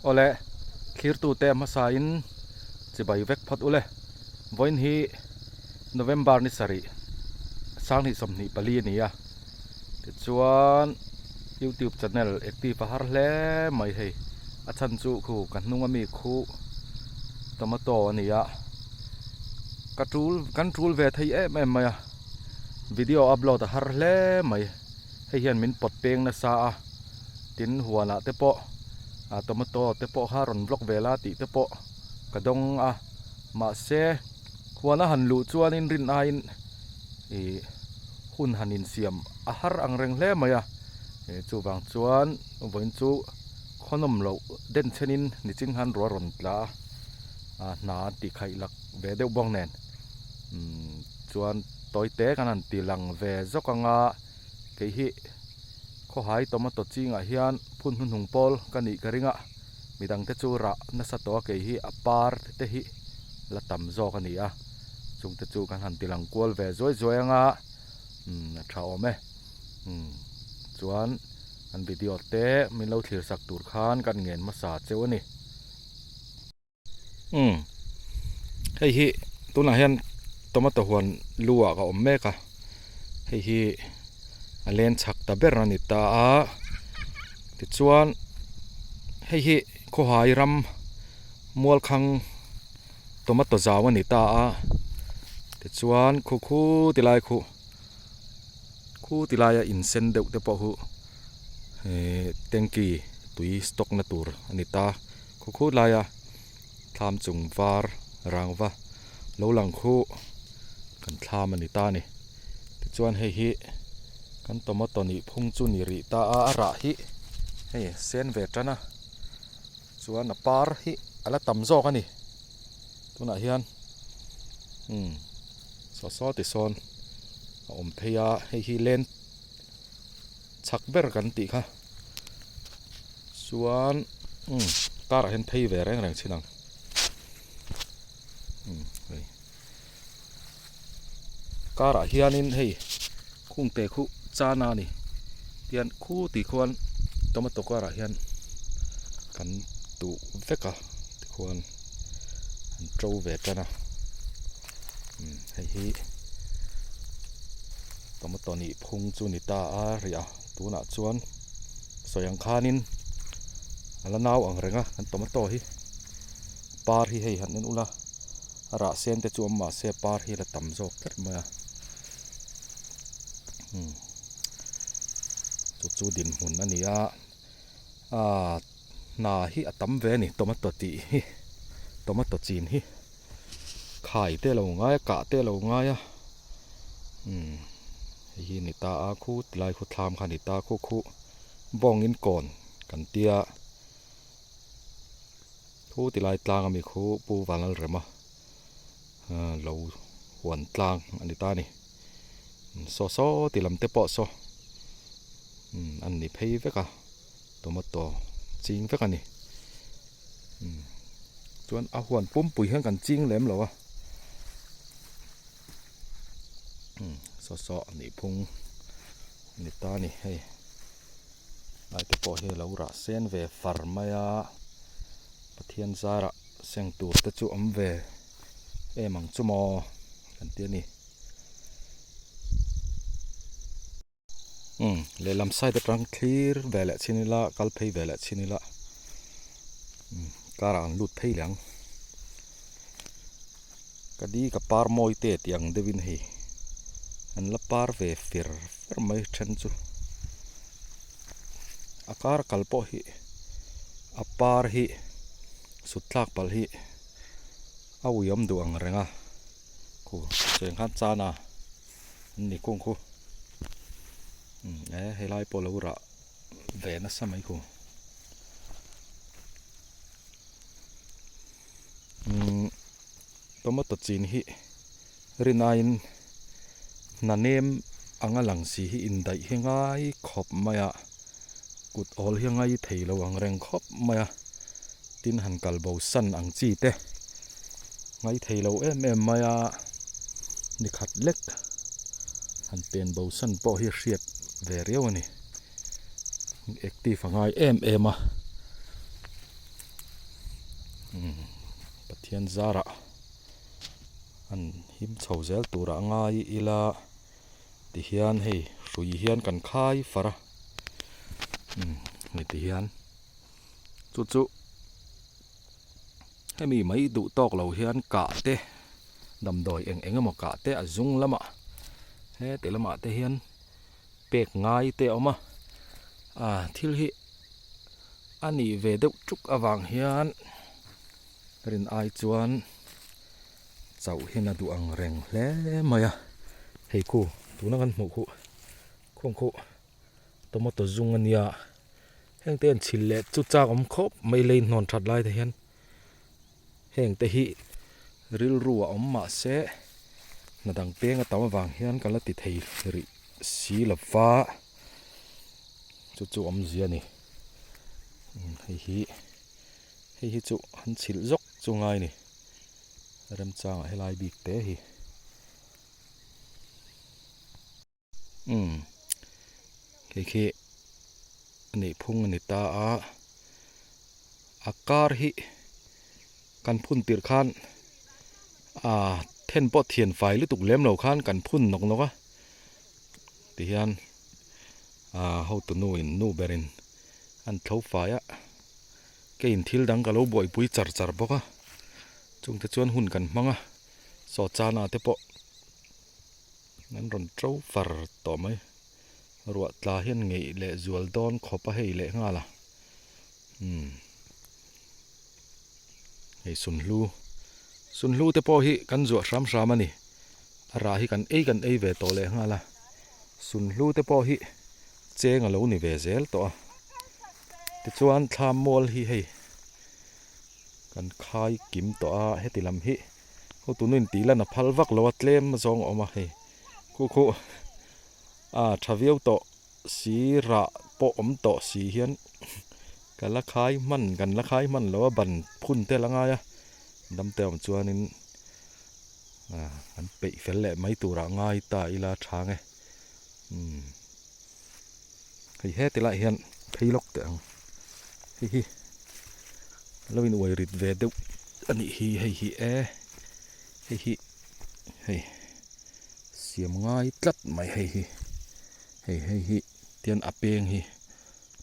Awle, thlirtute hmasain chibai vek phawt ule. Vawiin hi November ni sarih, 2024 a ni a. Tichuan YouTube channel active a har hle mai hei. A chhan chu khu ka hnung ami khu tomato a ni a. Ka tul kan tul ve thei em em mai a. Video upload a har hle mai. Hei hian min pawt peng nasa a. Tin huanah te pawh tomato te pawh kha rawn vlog ve la tih te pawh ka dawng a. Mahse huana han luh chuanin rin aiin ih hun han insiam a har ang reng hle mai a. Chuvang chuan vawiin chu khawnawm loh den chenin nichin khan ruah rawn tla a, hna an tih khaih lak ve deuh bawk nen chuan tawi te kan han ti lang ve zawk ang a, kei hi khawhai tomato chingah hian phun hnuhnung pawl ka nih ka ring a, midangte chu rah nasa tawh a kei hi a par te hi la tam zawk a ni a, chungte chu kan han ti lang kual ve zuai zuai ang a, a tha awm e. Umm chuan an video te min lo thlir sak tur khan kan ngen hmasa cheu a ni. Umm hei hi tunah hian tomato huan lu ah ka awm mek a, hei hi a len chak ta ber a ni ta a, tichuan hei hi khawhai ram mualkhang tomato zau a ni ta a, tichuan khu khu ti lai khuh. Khu ti laia in sen deuh te pawh hu ehh tanky tui stock na tur a ni ta khu khu laia thlam chung var rangva lo lang khu kan thlam a ni ta a ni tichuan hei hi kan tomato nih phung chu ni rih ta a a rah hi hei sen ve tan a chuan a par hi a la tam zawk a ni tunah hian umm saw saw ti sawn a awm phei a hei hi len chak ber kan tih kha chuan umm car ah hian phei ve reng reng thin ang umm hei car ah hianin hei khungte khu chana a ni tian khu tih khuan tomato car ah hian kan tuh vek a tikhuan an to ve tan a umm hei hi tomato nih phung chu ni ta a ri a tunah chuan sawi ang khanin a la nau ang reng a kan tomato hi par hi hei han en ula a rah sen te chu awm mahse par hi a la tam zawk tlat mai a umm chu chu dinhmun a ni a aaa hna hi a tam ve a ni tomato tih hi tomato chin hi khai te a lo ngai a kah te a lo ngai a umm hei hi a ni ta a khu tilai khu thlam kha a ni ta a khu khu bawngin kawn kan tia. Thu ti lai tlang ami khu Pu Vanlalrema lo huan tlang a ni ta a ni. Saw saw ti lam te pawh saw an ni phei vek a tomato ching vek a ni. Chuan a huan pumpui hian kan ching lem lo a saw saw nih phung a ni ta a ni hei. Lai te pawh hi a lo rah sen ve far mai a, Pathian zarah seng tur te chu awm ve em ang chu maw kan ti a ni. Umm lehlam side atang thlir ve leh chin ila kal phei ve leh chin ila umm car ah an lut phei leh ang. Ka di ka par mawi te tih ang deuhin hei an la par ve fer fer mai then chu a kar kal pawh hi a par hi sut thlak palh hi a ui awm duh ang reng a khu cheng khan chana an ni kung khu e helai pawh lo rah ve nasa mai khu. Umm tomato chin hi rin aiin hna nem anga lang si hi indaih hi ngai khawp mai a kut awl hi a ngai thei lo ang reng khawp mai a tin han kal bo san ang chi te ngai thei lo em em mai a ni khat lek han pen bo san pawh hi a hriat ve riau a ni active a ngai em em a. Umm Pathian zarah an him chho zel turah ngai ila tihian hei hrui hian kan khai far a umm hei tihian chu chu hemi mai duh tawk lo hian kah te damdawi eng eng emaw kah te a zung lamah heti lamah te hian pek ngai te a awm a ah thil hi a nih ve deuh tuk avang hian rin ai chuan chauh hian a duh ang reng hle mai a hei khu tuna kan hmuh khuh khung khuh tomato zung a nia heng te an chhil leh chu chak awm khawp mai lei hnawn that lai te hian heng te hi rilru a awm mah se hna dang peng a tam avang hian ka la ti thei rih si lo va chu chu awmzia a ni hei hi hei hi chu an chhilh zawk chu ngai a ni remchangah helai bik te hi. Umm hei khi a nih phung a ni ta a a kar hi kan phun tirh khan ah then pawh thian fai lutuk lem lo khan kan phun nawk nawk a tihian ah hotu nu in nu ber in an tho fai a keiin thil dang ka lo buaipui char char bawk a chungte chuan hun kan hmang a saw chana te pawh. An rawn to far tawh mai. Ruah tla hian ngeih leh zual dawn khawp a hei leh nghal a. Umm. Hei sunhlu. Sunhlu te pawh hi kan zuah hram hram a ni. A rah hi kan ei kan ei ve tawh leh nghal a. Sunhlu te pawh hi cheng a lo ni ve zel tawh a. Tichuan thla mual hi hei kan khai kim tawh a heti lam hi. Hotu nuin tih lan a phal vak lo a tlem zawng a awm a hei khu khu a tha viau tawh si rah pawh awm tawh si hian ka la khai hman kan la khai hman lo a ban phun te la ngai a dam te awm chuanin ah an peih fel leh mai turah ngai ta ila tha nge umm hei heti lai hian phei lawk teh ang hei hi lo in uai rit ve deuh a nih hi hei hi e hei hi hei siam ngai tlat mai hei hi hei hei hi tian a peng hi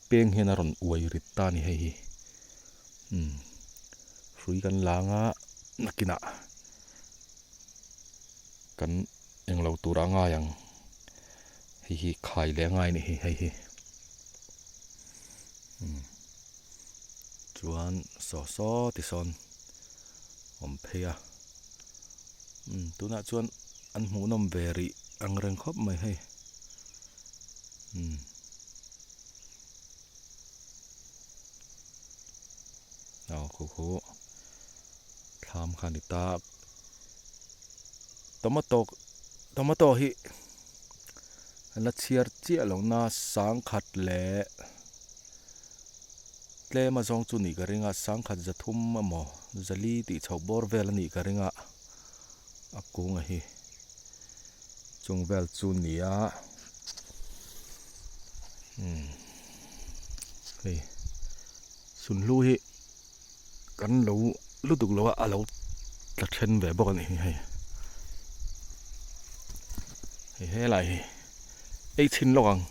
peng hian a rawn uai rit ta a ni hei hi umm hrui kan lang a nakinah kan englo tur a ngai ang hei hi khai leh a ngai a nih hi hei hi umm chuan saw saw ti sawn awm phei a umm tunah chuan an hmuhnawm ve rih ang reng khawp mai hei umm. Aw khu khu thlam kha a ni ta tomato tomato hi an la chhiar chiah lo na sangkhat leh tlem a zawng chu nih ka ring a sangkhat zathum emaw zali tih chhoh bawr vel a nih ka ring a a kunga hi chung vel chu ni a umm hei sunhlu hi kan lo lutuk lo a a lo tla then ve bawk a nih hi hei hei helai hi ei chhin lawk ang.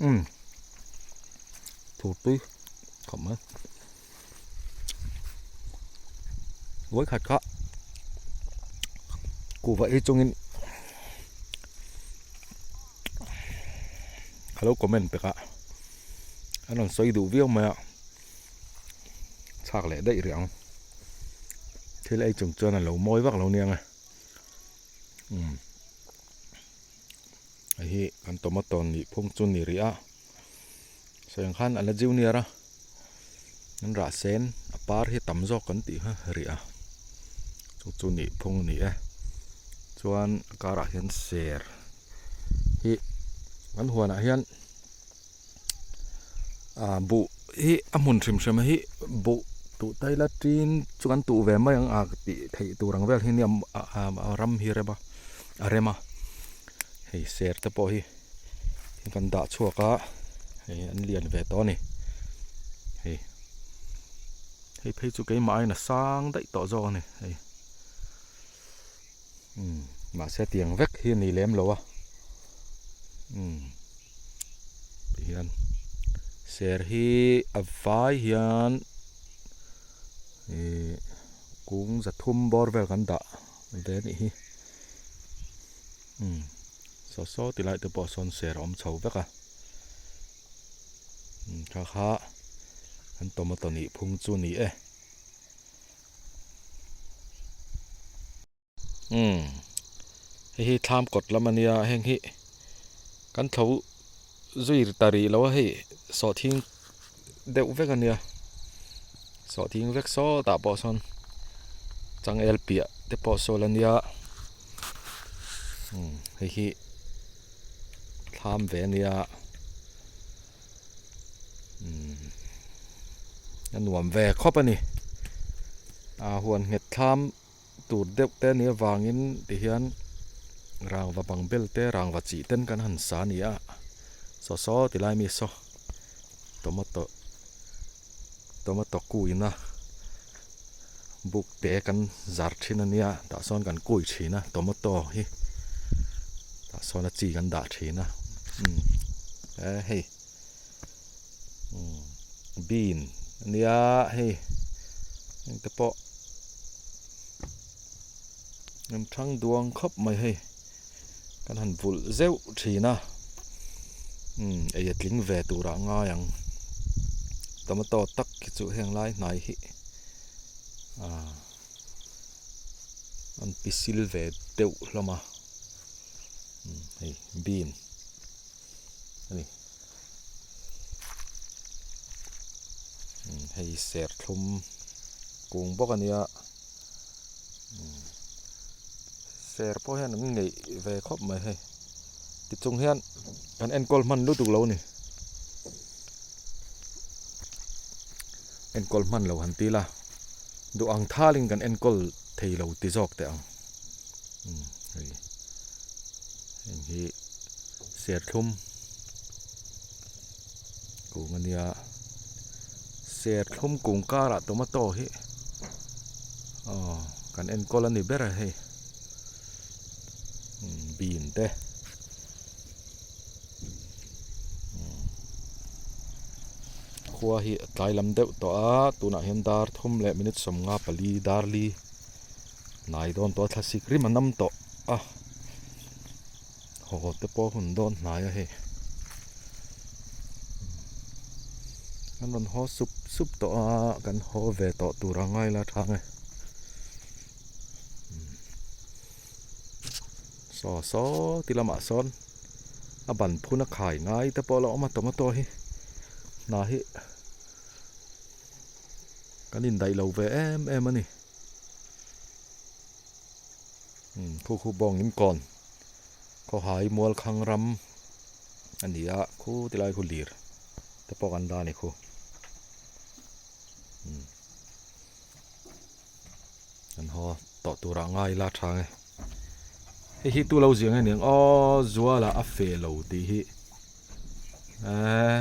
Umm thur tui khawp mai vawi khat kha kuhva ei chungin ka lo comment pek a an rawn sawi duh viau mai a chhak leh daih rih ang thil ei chung chuan a lo mawi vak lo nia nge umm hei hi kan tomato nih phung chu ni rih a sawi ang khan a la junior a an rah sen a par hi tam zawk kan tih kha rih a chu chu nih phung a ni e chuan a karah hian ser hi kan huanah hian ah buh hi a hmun hrim hrim hi buh tuh ta ila tin chu kan tuh ve mai ang a tih theih tur ang vel hi nia a ram hi a rem a a rem a. Hei ser te pawh hi kan dah chhuak a hei an lian ve tawh a ni hei hei phei chu keimah aiin a sang daih tawh zawk a ni hei umm mahse tiang vek hi a ni lem lo a umm tihian ser hi a vai hian ihh kung zathum bawr vel kan dah ve a nih hi. Umm saw saw ti lai te pawh sawn ser a awm chho vek a umm kha kha an tomato nih phung chu a ni e umm hei hi thlam kawt lam a nia heng hi kan tho zui ta rih lo a hei sawhthing deuh vek a nia sawhthing vek sawtah pawh sawn changel piah te pawh sawl a nia umm hei hi thlam ve a nia umm a nuam ve khawp a ni a huan nghet thlam tur deuh te nih avangin tihian rangva bang bel te rangva chi ten kan han sa a ni a saw saw ti lai mi saw tomato tomato kui na buk te kan zar thin a nia tah sawn kan kui thin a tomato hi tah sawn a chi kan dah thin a umm e hei umm bean a nia hei heng te pawh an thang duang khawp mai hei kan han vulh zeuh thin a umm ei a tling ve turah a ngai ang tomato tak hi chu heng lai hnai hi ah an pisil ve deuh hlawm a umm hei bean a ni. Hei serthlum kung bawk a nia ser pawh hian an ngeih ve khawp mai hei tichung hian kan enkawl hman lutuk lo a ni enkawl hman lo han ti ila duh ang thalin kan enkawl thei lo ti zawk teh ang hei heng hi serthlum kung a nia serthlum kung karah tomato hi aw kan enkawl a ni ber a hei bean te khua hi a tlai lam deuh tawh a tunah hian dar thum leh minute 54 dar li hnai dawn tawh a thlasik rim a nam tawh a haw te pawh hun dawn hnai a hei an rawn haw sup sup tawh a kan haw ve tawh tur a ngai la thang e saw saw ti lamah sawn a ban phun a khai ngai te pawh a la awm a tomato hi hna hi kan indaih lo ve em em a ni. Umm khu khu bawng in kawn khawhai mual khang ram a ni a khu ti lai khu lir te pawh kan la a ni khu umm kan haw tawh turah ngai ila tha nge hei hi tu lo ziah nge niang aw zuala a feh lo tih hi eee.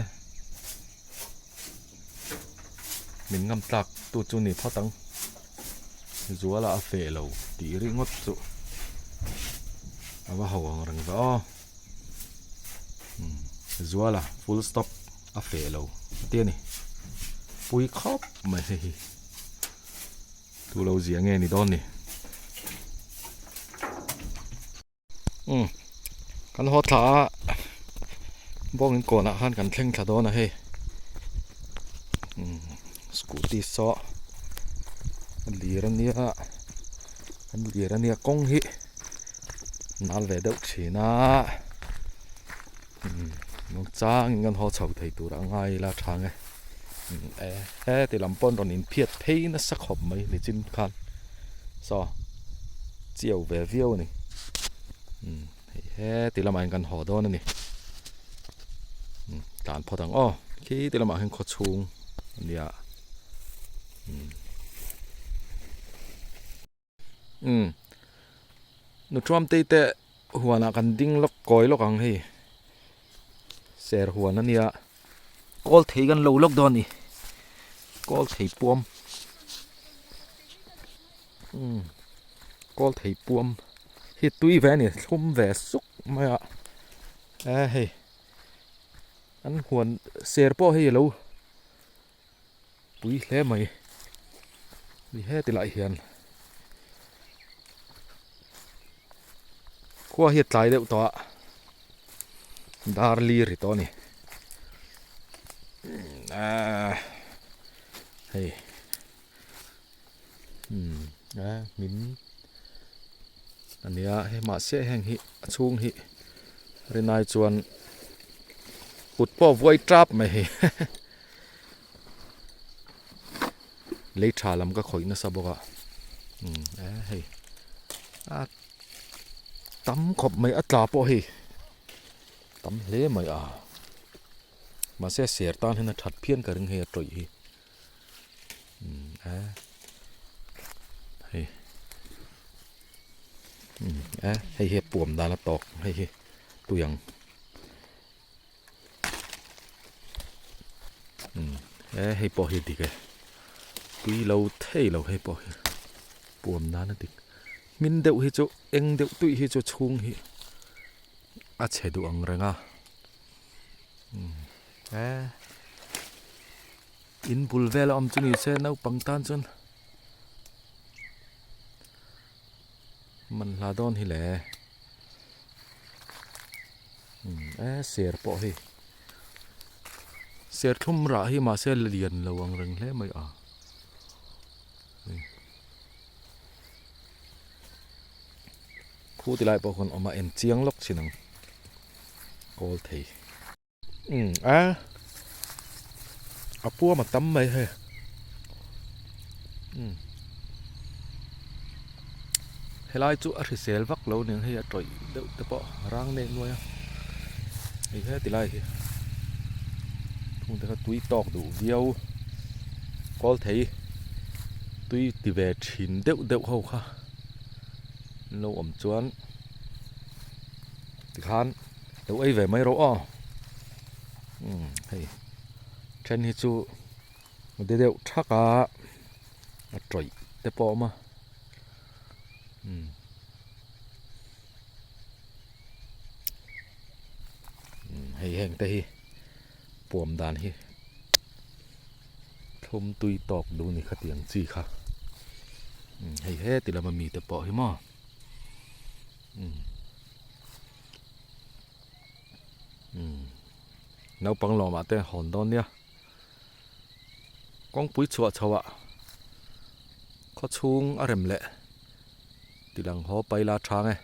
Min ngam tlak tu chu ni phawt ang. Zuala a feh lo tih ringawt chu a va ho ang reng ve aw. Zuala full stop a feh lo a ti a ni. Pui khawp mai hei hi. Tu lo zia nge ni dawn ni. Umm kan haw thla a bawngin kawnah khan kan thleng thla dawn a hei umm scooty saw a lir a nia an lir a nia kawng hi nal ve deuh thin a umm nungchangin kan haw chho thei tur a ngai ila tha nge umm heti lam pawh an rawn inphiat phei nasa khawp mai nichin khan saw. Chiau ve viau a ni. Umm hei heti lamah hian kan haw dawn a ni. Umm tlan phawt ang aw khiti lamah hian khawchhung a nia. Umm umm nuthuam tei te. Huanah kan ding lawk kawi lawk ang hei ser huan a nia kawl thei kan lo lawk dawn a ni kawl thei puam umm kawl thei puam hi tui ve a ni thlum ve suk mai a e hei an huan ser pawh hei alo pui hle mai ni heti lai hian khua hi a tlai deuh tawh a dar li ri tawh a ni ahh hei umm a hnim a nia hei mahse heng hi a chhung hi rinai chuan kut pawh a vuai tap mai hei. Lei tha lam ka khawih nasa bawk a umm e hei a tam khawp mai a tla pawh hei tam hle mai a mahse ser tan hian a that phian ka ring hei a tawih hi umm e hei umm e hei hi a puam dan a tawk hei hi tui ang. E hei pawh hi dik e tui lo thei lo hei pawh hi puam nan a dik hmin deuh hi chu eng deuh tuih hi chu chhung hi a chhe duh ang reng a e in bul vel a awm chu ni se naupang tan chuan man hla dawn hi le. E ser pawh hei serthlum rah hi mahse la lian lo ang reng hle mai a khu ti lai pawh khawn awm a en chiang lawk thin ang kawl thei. Umm a a puam a tam mai hei umm helai chu a hrisel vak lo nen hei a tawih deuh te pawh a rang nek nuai a hei heti lai hi thung te kha tui tawk duh viau kawl thei tui ti ve thin deuh deuh ho kha an lo awm chuan tikhan. Lo ei ve mai rawh aw umm hei then hi chu de deuh thak a a tawih te pawh a awm a umm hei heng te hi puam dan hi thlum tui tawk duh a ni khatiang chi kha umm hei heti lama mite pawh hi maw umm. Naupang lawmah te hawn dawn nia kawngpui chhuah chho ah khaw chhung a rem leh tilang haw paila chang e.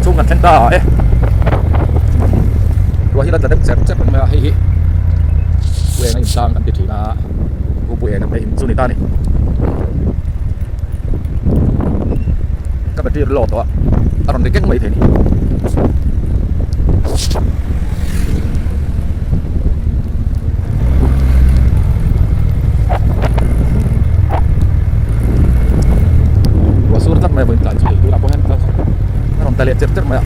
Chung kan thleng ta e ruah hi la tla deuh cher cher mai a hei hi pu eng a intlang kan ti thin a pu pu eng te in chu ni ta ni ka battery low tawh a a rawn ri keng mai thei ni. Ruah sur tlat mai a vawiin tlai chu hei tunah pawh hian a rawn tla leh cher cher mai a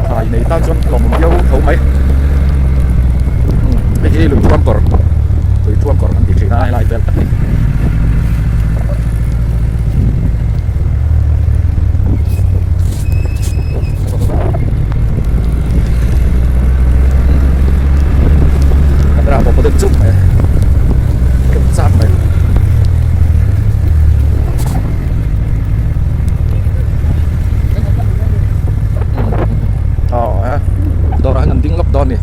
thlai nei tan chuan a lawmawm viau tho mai hei hi lui thuam kawr lui thuam kawr an tih thin a helai vel tak hi. Camera pawh pawh deuh chuk mai deuh chak mai aw a dawrah hian an ding lawk dawn a ni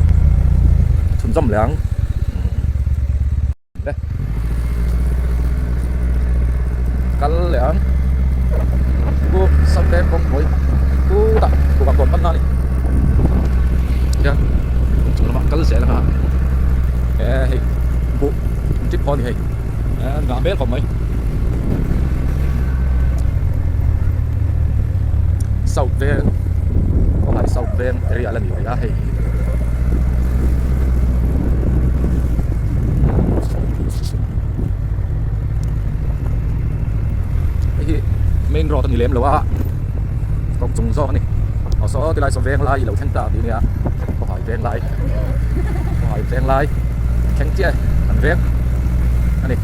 chhunzawm leh ang. Le kal leh ang chu saute kawngpui chutah tukah kawn panna a ni tihian chung lamah kal zel anga e hei buh an tip haw a ni hei e an ngah hmel khawp mai south veng khawlai south veng area la ni rih a hei. lem lo a, kawng chung zawk a ni. Aw saw tilai saw veng lai i lo thleng ta tih nia, khawhai veng lai, khawhai veng lai thleng chiah e kan veng a ni.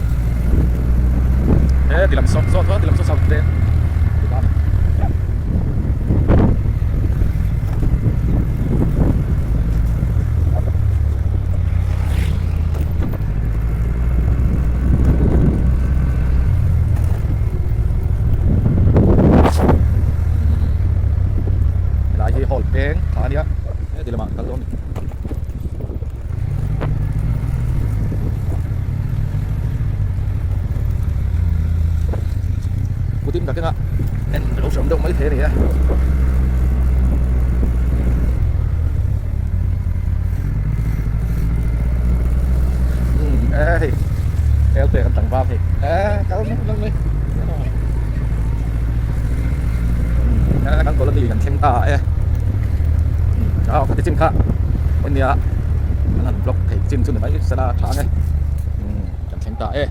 He ti lam saw saw ti lam saw south veng ti ta a ni. Helai hi hall peng tha a nia heti lamah kal dawn a ni. Kutin ka keng a en lo hram deuh mai thei a ni e. E hei el te kan tlangval hei e kal mai kal mai e kan colony kan thleng ta e a khati chin kha ania an han block thei chin chu ni mai sela tha ang e kan thleng ta e.